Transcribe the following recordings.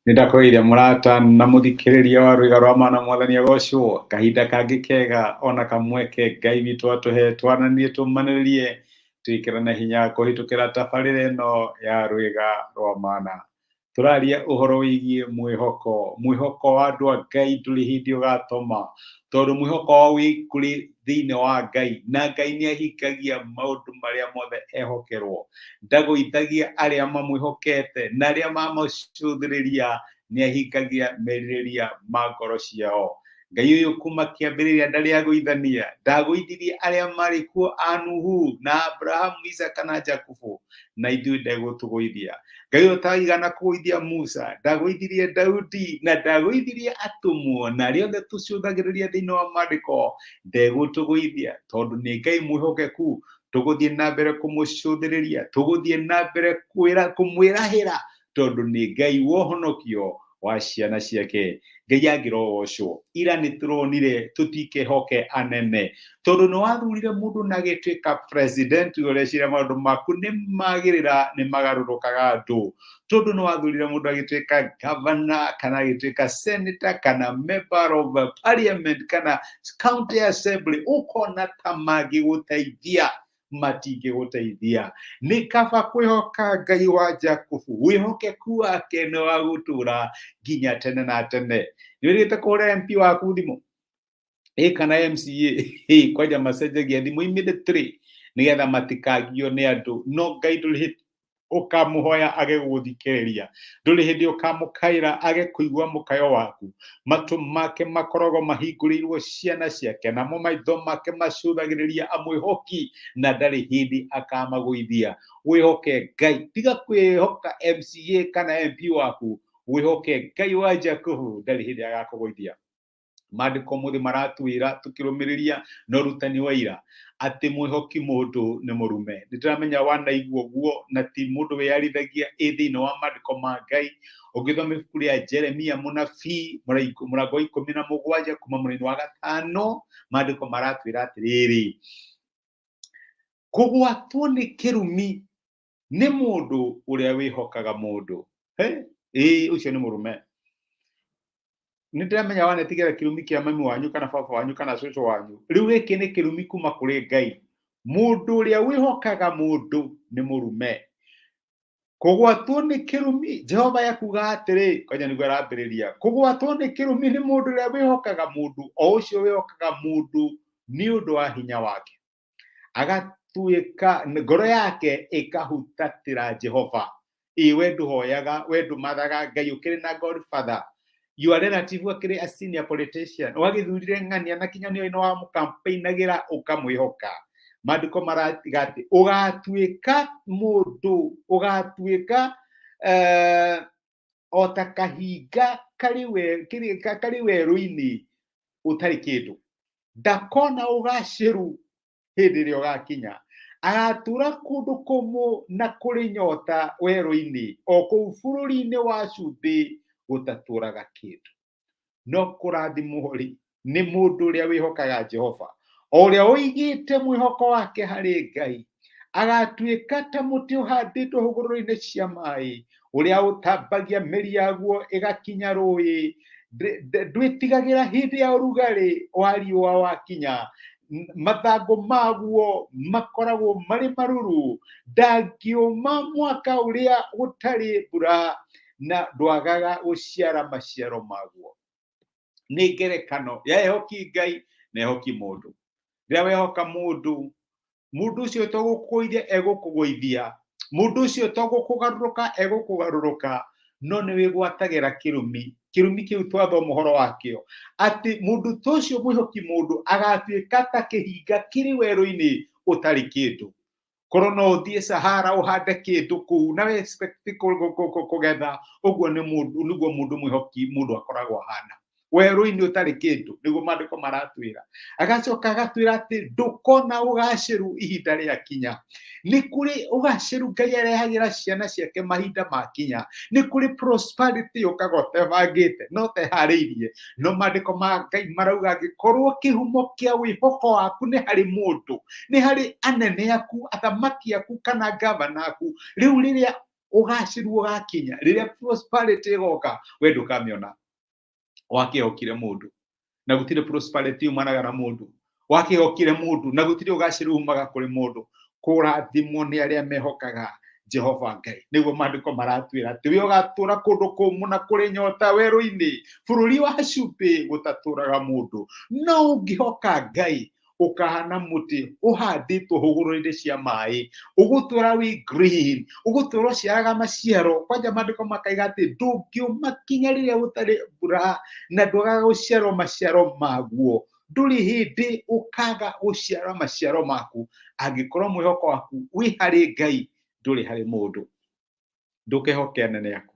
Nĩndakũgeithia mũrata na mũthikĩrĩria wa rwĩga rwa mana mwathani agocwo kahinda kangĩ kega ona kamweke Ngai witũ atũhe twananie tũmanĩrĩrie twĩkĩrane hinya kũhĩtũkĩra tabarĩra ĩno ya rwĩga rwa mana. Tũraria ũhoro wĩgiĩ mwĩhoko, mwĩhoko wa andũ a Ngai ndũrĩ hĩndĩ ũgatoma, tondũ mwĩhoko wao wĩ kũrĩ thĩinĩ wa Ngai, na Ngai nĩ ahingagia maũndũ marĩa mothe ehokerwo. Ndagũithagia arĩa mamwĩhokete, na arĩa mamũcũthĩrĩria nĩ ahingagia merirĩria ma ngoro ciao. Ngai ũyũ kuma kĩambĩrĩria ndarĩ agũithania, ndagũithirie arĩa marĩ kuo a Nuhu na Abrahamu, Isaka na Jakubu, na ithuĩ ndegũtũgũithia. Ngai ũyũ ũtaigana kũgũithia Musa, ndagũithirie Daudi na ndagũithirie atũmwo na arĩa othe tũcũthagĩrĩria thĩinĩ wa maandĩko, ndegũtũgũithia tondũ nĩ Ngai mwĩhokeku. Tũgũthiĩ na mbere kũmũcũthĩrĩria, tũgũthiĩ na mbere kũmwĩrahĩra tondũ nĩ Ngai wa ũhonokio wa ciana ciake. Ngai angĩrogocwo. Ira nĩ tũronire tũtikehoke anene tondũ nĩ wathurire mũndũ na agĩtuĩka president, ũreciria maũndũ maku nĩ magĩrĩra, nĩ magarũrũkaga andũ. Tondũ nĩ wathurire mũndũ agĩtuĩka governor kana agĩtuĩka senator kana member of parliament kana county assembly, ũkona ta mangĩgũteithia, matingĩgũteithia. Nĩ kaba kwĩhoka Ngai wa Jakubu, wĩhokeku wake nĩ wa gũtũũra nginya tene na tene. Nĩ wĩrĩgĩte kũhũrĩra MP waku thimũ ĩ kana MCA? Ĩ kwanja macenjagia thimũ immediately nĩgetha matikagio nĩ andũ. No Ngai ndũrĩ hĩndĩ ũkamũhoya age gũgũthikĩrĩria, ndũrĩ hĩndĩ ũkamũkaĩra age kũigua mũkayo waku. Matũ make makoragwo mahingũrĩirwo ciana ciake, namo maitho make macũthagĩrĩria amwĩhoki, na ndarĩ hĩndĩ akamagũithia. Wĩhoke Ngai, tiga kwĩhoka MCA kana MP waku, wĩhoke Ngai wa Jakubu, ndarĩ hĩndĩ agakũgũithia. Maandĩko mũthĩ maratwĩra tũkĩrũmĩrĩria na ũrutani wa ira atĩ mwĩhoki mũndũ nĩ mũrume. Nĩ ndĩramenya wanaigua ũguo na ti mũndũ wĩyarithagia ĩ thĩinĩ wa maandĩko ma Ngai. Ũngĩthoma ibuku rĩa Jeremia mũnabii mũrango wa 17 kuma mũraini wa 5, maandĩko maratwĩra atĩrĩrĩ, kũgwatwo nĩ kĩrumi nĩ mũndũ ũrĩa wĩhokaga mũndũ. Ĩĩ ũcio nĩ mũrume. Nĩ ndĩramenya wanetigĩra kĩrumi kĩa mami wanyu kana baba wanyu kana cũcũ wanyu. Rĩu gĩkĩ nĩ kĩrumi kuma kũrĩ Ngai. Mũndũ ũrĩa wĩhokaga mũndũ nĩ mũrume. Kũgwatwo nĩ kĩrumi, Jehova ekuga atĩrĩ, kwanja nĩguo arambĩrĩria, kũgwatwo nĩ kĩrumi nĩ mũndũ ũrĩa wĩhokaga mũndũ, o ũcio wĩhokaga mũndũ nĩ ũndũ wa hinya wake, agatuĩka ngoro yake ĩkahutatĩra Jehova. Ĩ we ndũhoyaga, we ndũmathaga Ngai, ũkĩrĩ na godfather, your relative akĩrĩ a senior politician, wagĩthurire ng'ania na kinya nĩoĩ nĩ wamũkampeinagĩra ũkamwĩhoka. Maandĩko maratiga atĩ ũgatuĩka mũndũ, ũgatuĩka o ta kahinga karĩ werũ-inĩ ũtarĩ kĩndũ. Ndakona ũgacĩru hĩndĩ ĩrĩa ũgakinya. Agatũra kũndũ kũmũ na kũrĩ nyota werũ-inĩ, o kũu bũrũri-inĩ wa cumbĩ gũtatũraga kĩndũ. No kũrathimwo-rĩ, nĩ mũndũ ũrĩa wĩhokaga Jehova, o ũrĩa ũigĩte mwĩhoko wake harĩ Ngai. Agatuĩka ta mũtĩ ũhandĩtwo hũgũrũrũ-inĩ cia maĩ, ũrĩa ũtambagia mĩri yaguo ĩgakinya rũĩ. Ndwĩtigagĩra hĩndĩ ya ũrugarĩ wa riũa wakinya, mathangũ maguo makoragwo marĩ maruru. Ndangĩũma mwaka ũrĩa gũtarĩ mbura, na ndwagaga gũciara maciaro maguo. Nĩ ngerekano ya ehoki Ngai na ehoki mũndũ. Rĩrĩa wehoka mũndũ, mũndũ ũcio to gũkũgũithia egũkũgũithia, mũndũ ũcio to gũkũgarũrũka egũkũgarũrũka, no nĩ wĩgwatagĩra kĩrumi. Kĩrumi kĩu twathoma ũhoro wakĩo atĩ mũndũ ta ũcio mwĩhoki mũndũ agatuĩka ta kĩhinga kĩrĩ werũ-inĩ ũtarĩ kĩndũ. Korwo no ũthiĩ Sahara ũhande kĩndũ kũu na expect kũgetha, ũguo nĩ mũndũ, nĩguo mũndũ mwĩhoki mũndũ akoragwo ahana werũ-inĩ ũtarĩ kĩndũ, nĩguo maandĩko maratwĩra. Agacoka agatwĩra atĩ ndũkona ũgacĩru ihinda rĩakinya. Nĩ kũrĩ ũgacĩru Ngai arehagĩra ciana ciake mahinda makinya. Nĩ kũrĩ prosperity yũkaga ũtebangĩte no ũteharĩirie. No maandĩko ma Ngai marauga angĩkorwo kĩhumo kĩa wĩhoko waku nĩ harĩ mũndũ, nĩ harĩ anene aku, athamaki aku kana gavana aku, rĩu rĩrĩa Ũgacĩru ũgakinya rĩrĩa prosperity ĩgoka, we ndũkamĩona. Wakĩhokire mũndũ na gũtirĩ prosperity umanaga na mũndũ. Wakĩhokire mũndũ na gũtirĩ ũgacĩru umaga kũrĩ mũndũ. Kũrathimwo nĩ arĩa mehokaga Jehova Ngai. Nĩguo maandĩko maratwĩra atĩ we ũgatũra kũndũ kũmũ na kũrĩ nyota werũ-inĩ, bũrũri wa cumbĩ gũtatũraga mũndũ. No ũngĩhoka Ngai, ũkahana mũtĩ ũhandĩtwo hũgũrũrũ-inĩ cia maĩ, ũgũtũra wĩ green, ũgũtũra ũciaraga maciaro. Kwanja maandĩko makaiga atĩ ndũngĩũma kinya rĩrĩa gũtarĩ mbura, na ndwagaga gũciarwo maciaro maguo. Ndũrĩ hĩndĩ ũkaga gũciara maciaro maku angĩkorwo mwĩhoko waku wĩ harĩ Ngai, ndũrĩ harĩ mũndũ. Ndũkehoke anene aku,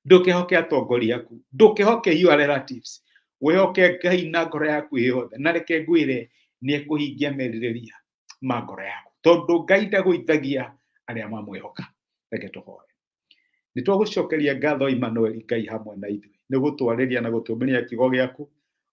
ndũkehoke atongoria aku, ndũkehoke your relatives, wĩhoke Ngai na ngoro yaku yothe. Na reke ngwĩre, nĩ ekũhingia merirĩria ma ngoro yaku, tondũ Ngai ndagũithagia arĩa mamwĩhoka. Reke tũhoe. Nĩ twagũcokeria ngatho, Emmanuel, Ngai hamwe na ithuĩ, nĩ gũtwarĩria na gũtũmĩria kiugo gĩaku.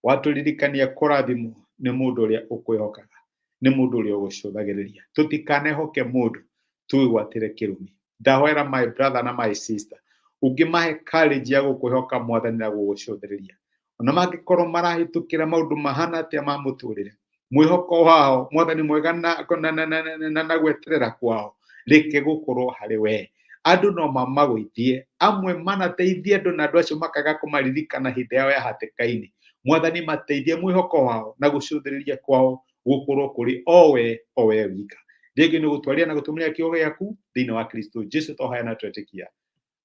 Watũririkania kũrathimwo nĩ mũndũ ũrĩa ũkwĩhokaga, nĩ mũndũ ũrĩa ũgũcũthagĩrĩria. Tũtikanehoke mũndũ, twĩgwatĩre kĩrumi. Ndahoera my brother na my sister, ũngĩmahe courage ya gũkwĩhoka, Mwathani, na gũgũcũthĩrĩria, ona mangĩkorwo marahĩtũkĩra maũndũ mahana atĩa ma mũtũrĩre, mwĩhoko wao, Mwathani mwega, na gweterera kwao reke gũkorwo harĩ we. Andũ no mamagũithie, amwe manateithie andũ na andũ acio makaga kũmaririkana hĩndĩ yao ya hatĩka-inĩ. Mwathani, mateithie mwĩhoko wao na gũcũthĩrĩria kwao gũkorwo kũrĩ o we, o we wika. Rĩngĩ nĩ gũtwaria na gũtũmĩra kiugo gĩaku thĩinĩ wa Kristo Jesu twahoya na twetĩkia.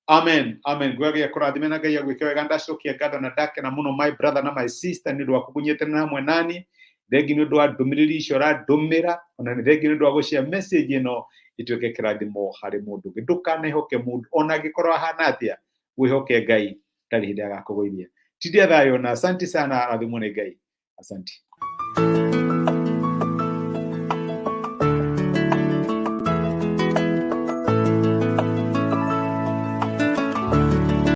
Amen, amen. Ngwagĩa kũrathime na Ngai agwĩke wega. Ndacokia ngatho na ndakena mũno, my brother na my sister, nĩ ũndũ wa kũnyitanĩra hamwe nani. Thengi nĩ ũndũ wa ndũmĩrĩri icio ũrandũmĩra, ona nĩ thengi nĩ ũndũ wa gũcia message ĩno ĩtuĩke kĩrathimo harĩ mũndũ ũngĩ. Ndũkanehoke mũndũ ona angĩkorwo ahana atĩa, wĩhoke Ngai, ndarĩ hĩndĩ agakũgũithia. Tindia thayũ na asanti sana, rathimwo nĩ Ngai. Asanti.